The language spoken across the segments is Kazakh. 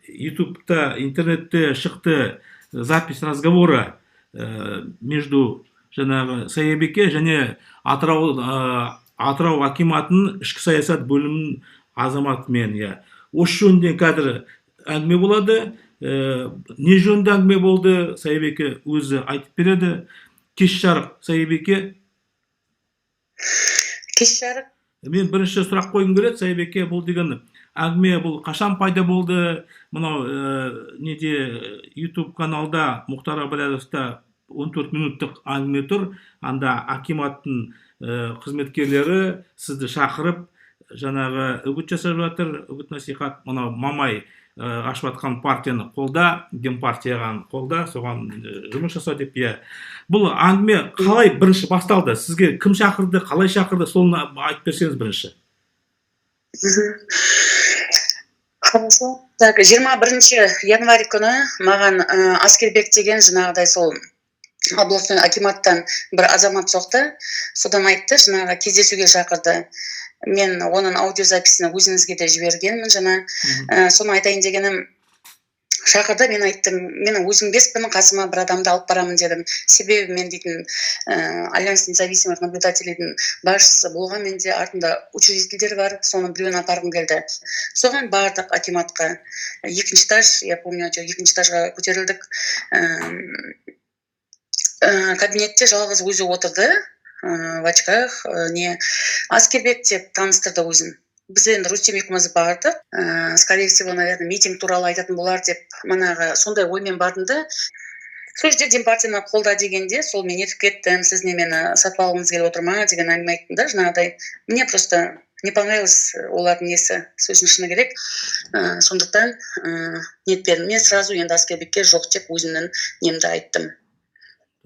Ютубта, интернетте шықты запись разговора между жаңағы Саябеке және Атырау акиматының ішкі саясат бөлімінің азаматымен, иә. Осы жөнінде қазір әңгіме болады. Не жөнінде әңгіме болды, Саябеке өзі айтып береді. Кеш жарық, Саябеке. Кеш жарық. Мен бірінші сұрақ қойғым келеді, Саябеке. Бұл деген әңгіме, бұл қашан пайда болды? Мынау неде, YouTube каналда Мұхтар Әблязовта 14 минуттық әңгіме тұр. Анда акиматтың қызметкерлері сізді шақырып, жаңағы үгіт жасап жатыр, үгіт насихат. Мынау Мамай ашып жатқан партияны қолда, Демпартияға қолда, соған жұмыс жаса деп, иә. Бұл әңгіме қалай бірінші басталды? Сізге кім шақырды, қалай шақырды, соны айтып берсеңіз бірінші. Хорошо. Так, 21 январь күні маған Аскербек деген жаңағыдай сол областной акиматтан бір азамат соқты. Содан айтты, жаңағы кездесуге шақырды. Мен оның аудиозаписін өзіңізге де жібергенмін жаңа. Соны айтайын дегенім, шақырды, мен айттым, мен өзім емеспін, қасыма бір адамды алып барамын дедім. Себебі мен дейтін Альянс независимых наблюдателейдің басшысы болған, менде артында учредительдер бар, соның біреуін апарғым келді. Соған бардық акиматқа, екінші этаж, я помню, екінші этажға көтерілдік. Кабинетте жалғыз өзі отырды, в очках, не, Аскербек деп таныстырды өзін. Біз енді Рустем екеуміз бардық. Скорее всего, наверное, митинг туралы айтатын болар деп, манағы сондай оймен бардым да. Сол жерде Демпартияны қолда дегенде, сол мен нетіп кеттім, сіз не, мені сатып алғыңыз келіп отыр ма деген әңгіме айттым да. Жаңағыдай мне просто не понравилось олардың несі, сөзінің шыны керек. Сондықтан нетпедім мен сразу енді Аскербекке жоқ деп өзімнің немді айттым.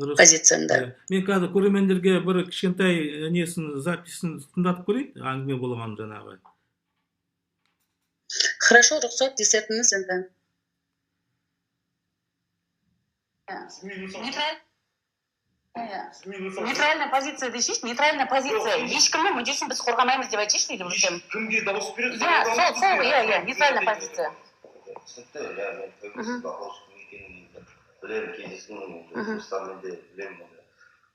Дұрыс. Позициямды. Иә. Мен қазір көрермендерге бір кішкентай несін, записін тыңдатып көрейін, әңгіме болған жаңағы. Хорошо, рұқсат десетіңіз енді. Нейтральная позиция десейші, нейтральная позиция, ешкімнің мүддесін біз қорғамаймыз деп айтсайшы дейді, Рүстем. Кімге дауыс береді? Иә, сол, иә, нейтральная позиция. Түсінікті, иә. Мен тәуелсіз бақылаушы кім екенін білемін, кездестім жұмыстармен де білемін. Енді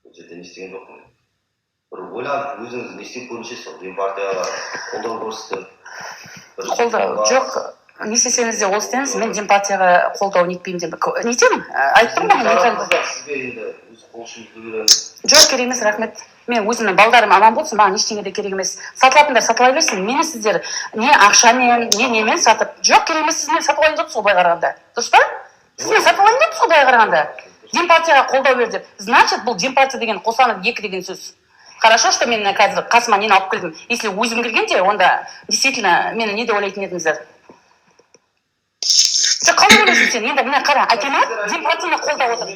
ол жерде не істеген жоқпын, бір ойланып өзіңіз не істеп көріңізші, сол Демпартияға қолдау көрсетіп бір Қолдау жоқ, не істесеңіз де, ол істеңіз, мен Демпартияға қолдау нетпеймін деп нетемін, айттым ғой, нейтральный. Сізге енді өз қол ұшымызды береміз. Жоқ, керек емес, рахмет. Мен өзімнің балдарым аман болсын, маған ештеңе де керек емес. Сатылатындар сатыла берсін. Мені сіздер не ақшамен, не немен сатып, жоқ, керек емес. Сіз мені сатып алайын депсіз ғой былай қарағанда, дұрыс па? Сіз мені сатып алайын депсіз ғой былай қарағанда, Демпартияға қолдау бер деп. Значит, бұл Демпартия деген Қосанов екі деген сөз. Хорошо, что мен қазір қасыма нені алып келдім. Если өзім келгенде, онда действительно мені не деп ойлайтын едіңіздер? Сен қалай ойлайсың сен енді? Міне, қара, акимат Демпартияны қолдап отыр.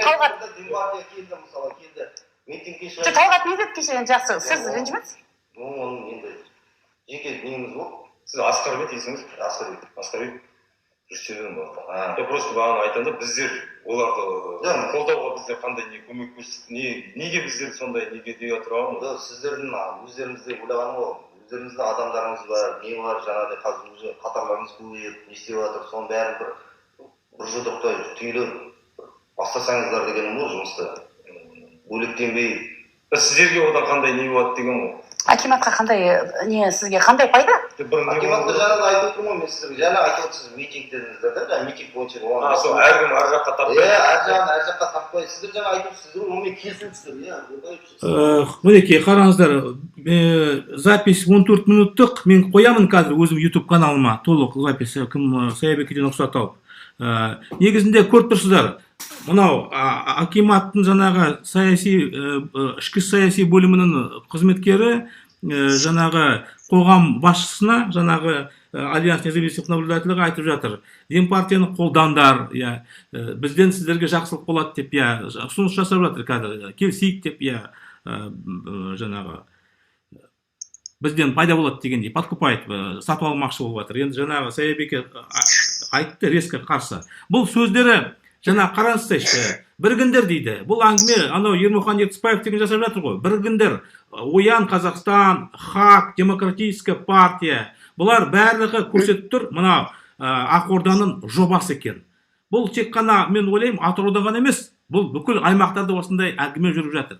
Талғат. Демпартия келді, мысалы, келді митингке. Жоқ, Талғат не деді кеше енді? Жақсы, сіз ренжімеңіз. Оның енді жеке неміз ғой. Сіз Асқарбек есіңіз? Асқарбек. Асқарбек Рүстемнен бар. А. Я просто бағана айтамын да, біздер оларды Жоқ. қолдауға біздер қандай не көмек көрсет, не, неге біздер сондай неге деп отырамыз? Жоқ, сіздердің өздеріңіз де ойлағаным ғой, өздеріңіздің адамдарыңыз бар, не бар, жаңағыдай қазір уже қатарларыңыз көбейіп, не істеп жатыр, соның бәрін бір жұдырықтай түйіліп бастасаңыздар дегенім ғой жұмысты, бөлектенбей. Сіздерге одан қандай не болады деген ғой. Акиматқа қандай не, сізге қандай пайда? Бір не Акиматқа болады? Жаңа да айтып отырмын ғой мен сіздерге, жаңа айтып отырсыз, митинг дедіңіздер да, жаңа митинг бойынша оған А, сол әркім ар жаққа тартпай. Иә, әр жағын ар жаққа тартпай, сіздер жаңа айтып отырсыздар, онымен келісіп отырсыздар, иә, ондай. Мінекей, қараңыздар, запись 14 минуттық. Мен қоямын қазір өзім YouTube каналыма толық запись, кім, Саябекеден рұқсат алып. Негізінде көріп тұрсыздар, мынау акиматтың жаңағы саяси, ішкі саяси бөлімінің қызметкері жаңағы қоғам басшысына, жаңағы Альянс независимых наблюдателей айтып жатыр: Демпартияны қолдаңдар, иә, бізден сіздерге жақсылық болады деп, иә, ұсыныс жасап жатыр қазір, келісейік деп, иә, жаңағы бізден пайда болады дегендей, подкупает, сатып алмақшы болып жатыр. Енді жаңағы Саябеке айтты резко қарсы. Бұл сөздері жаңа, қараңыздаршы, бірігіңдер дейді. Бұл әңгіме анау Ермұхан Ертісбаев деген жасап жатыр ғой. Бірігіңдер, Оян Қазақстан, ХАК, Демократическая партия, бұлар барлығы көрсетіп тұр мына. Ақорданың жобасы екен. Бұл тек қана, мен ойлаймын, Атырауда ғана емес, бұл бүкіл аймақтарда осындай әңгіме жүріп жатыр.